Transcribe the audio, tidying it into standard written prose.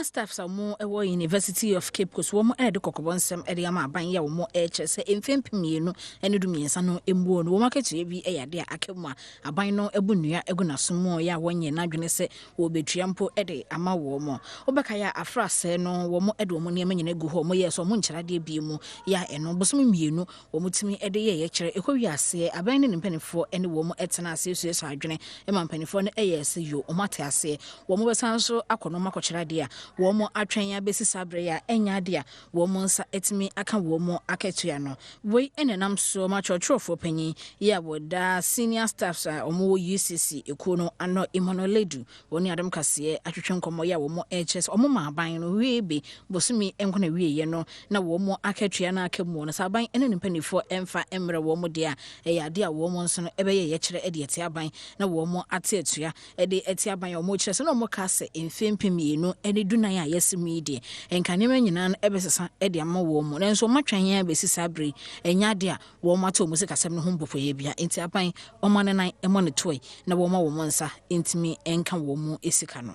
Staffs a wɔn wɔ University of Cape Coast wɔn de kɔkɔbɔ nsɛm de ama aban yi a wɔn rekyerɛ sɛ mfe 2013 no mmuo no, wɔn akatua bi yɛ adeɛ a aka mu a aban no abu nnua agu n'aso mu yɛ a wɔnyɛ n'adwene sɛ wɔbɛtua mpo de ama wɔn. Wobɛkae a, afra sɛɛ no wɔn de wɔn nneɛma nyinaa gu hɔ, wɔyɛɛ sɛ wɔn nkyerɛ adeɛ bie mu yɛ a ɛno bosome 2 wɔn tumi de yɛyɛ kyerɛ ɛkɔ wiaseɛ. Aban ne ne mpanimfoɔ ne wɔn tena ase suasua adwene ma mpanimfoɔ no yɛ sɛ yo, wɔn ate aseɛ, wɔn bɛsan nso akɔ no wɔn akɔkyerɛ adeɛ a wɔn atwɛn abɛsi saa berɛ yi a ɛnyɛ adeɛ a wɔn nsa atumi aka wɔn akatua no. Wei ɛna nam so ma kyerɛkyerɛfoɔ panyin yi a wɔda senior staffs a wɔn wɔ UCC ekuo no ano, Emmanuel Ledu, wɔn ne Adom Kaseɛ atwitwe nkɔmmɔ yi a wɔn ɛrekyerɛ sɛ wɔn ma aban no wie be bosome nko na wieɛ no na wɔn akatua no aka mu no sɛ aban ne ne mpanimfoɔ ɛmfa mmerɛ wɔn deɛ a ɛyɛ adeɛ a wɔn nso no ɛbɛyɛ yɛkyerɛ de ɛte aban na wɔn ate atua de ɛte aban a wɔn kyerɛ sɛ na wɔn ka sɛ mfe 2014 a yɛsi mu yi deɛ, nka nneɛma nyinaa no ɛbɛsesa de ama wɔn mu, nanso wɔn atwɛn yɛn abɛsi saa bere ɛnyɛ adeɛ a wɔn ate wɔn sikasɛm no ho mpɔpɔyɛ bia. Nti aban wɔn ne nan ɛmɔ ne toy na wɔn a wɔn nsa ntumi nka wɔn mu sika no.